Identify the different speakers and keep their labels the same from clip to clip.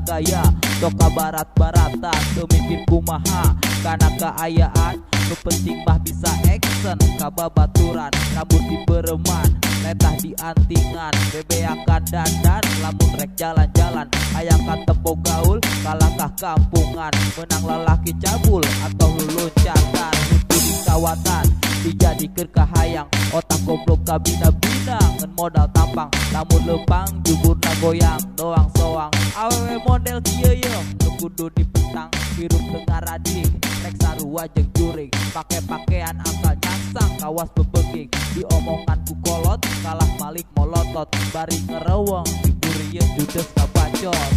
Speaker 1: gaya sok ka barat-baratan teu mikir kumaha kana kaayaan nu penting mah bisa action ka babaturan rambut dibereman letah diantingan bebeakan dandan lamun rek jalan-jalan hayang katempo gaul kalangkah kampungan menang lalaki cabul atau luluncatan kudu dikawatan dijadikeun kahayang otak goblok kabina-bina ngan modal tampang lamun lempang juburna goyang doang soang awewe model kieu yeuh nu kudu dipentang hirup teu ngaradik rek sarua jeung jurig pake pakaian asal nyangsang kawas bebegik diomongan ku kolot kalah malik molotot bari ngereweng diburieu judes kabacot.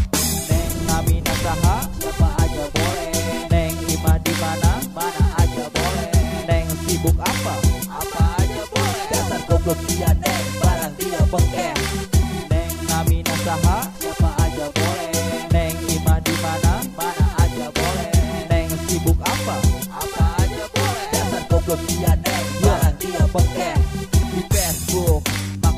Speaker 1: Neng namina saha siapa aja boleh, neng imah di mana mana aja boleh, neng sibuk apa apa aja boleh, dasar goblok dia neng barang dia bengkeh. Neng namina saha siapa aja boleh, neng imah di mana mana aja boleh, neng sibuk apa apa aja boleh, dasar goblok dia neng barang dia bengkeh. Di Facebook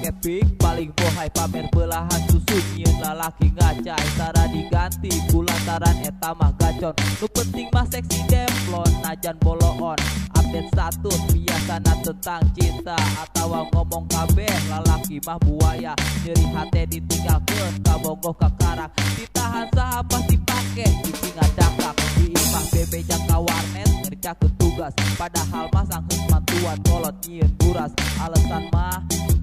Speaker 1: make pik paling bohai pamer belahan susu nyieun lalaki ngacai tara diganti kulantaran eta mah gacon nu penting mah seksi demplon najan boloon update status biasana tentang cinta atawa ngomong kabeh lalaki mah buaya nyeri hate ditinggalkeun kabogoh kakarak ditahan saha pasti pake cicing ngadakak di imah bebe jangka warnet ngerjakeun tugas padahal mah sanggeus mantuan kolot nyieun buras alasan mah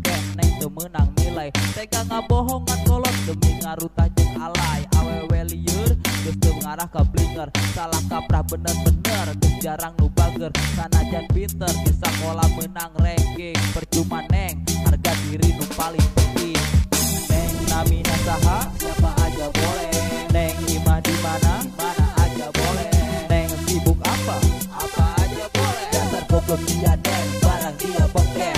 Speaker 1: neng teu meunang nilai tega ngabohongan kolot demi ngarutah jeung alay awewe lieur geus teu ngarah ka blinger salah kaprah bener-bener geus jarang nu bager sanajan pinter di sakola meunang ranking percuma neng harga diri nu paling penting. Neng namina saha siapa aja boleh, neng imah di mana mana aja boleh, neng sibuk apa apa aja boleh, dasar goblok dia neng barang dia bengkeh.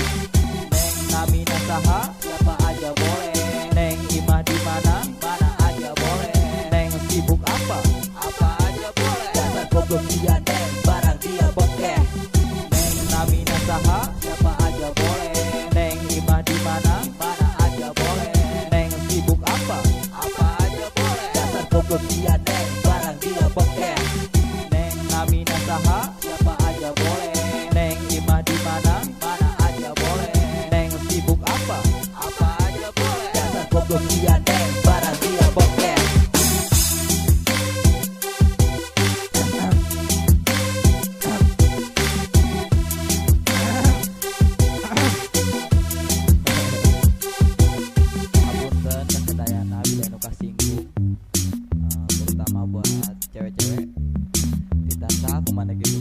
Speaker 1: Neng namina saha siapa aja boleh, neng imah di mana mana aja boleh, neng sibuk apa apa aja boleh, dasar goblok dia neng barang dia bengkeh. Neng namina saha siapa aja boleh, neng imah di mana mana aja boleh, neng sibuk apa apa aja boleh, dasar goblok dia neng barang dia bengkeh. Neng namina saha siapa aja boleh, neng imah di mana mana aja boleh, neng sibuk apa apa aja boleh, dasar goblok dia neng barang dia bengkeh. Hapunten kasadayana bila nu kasinggung, terutama buat cewek-cewek ditasa kumaha gitu.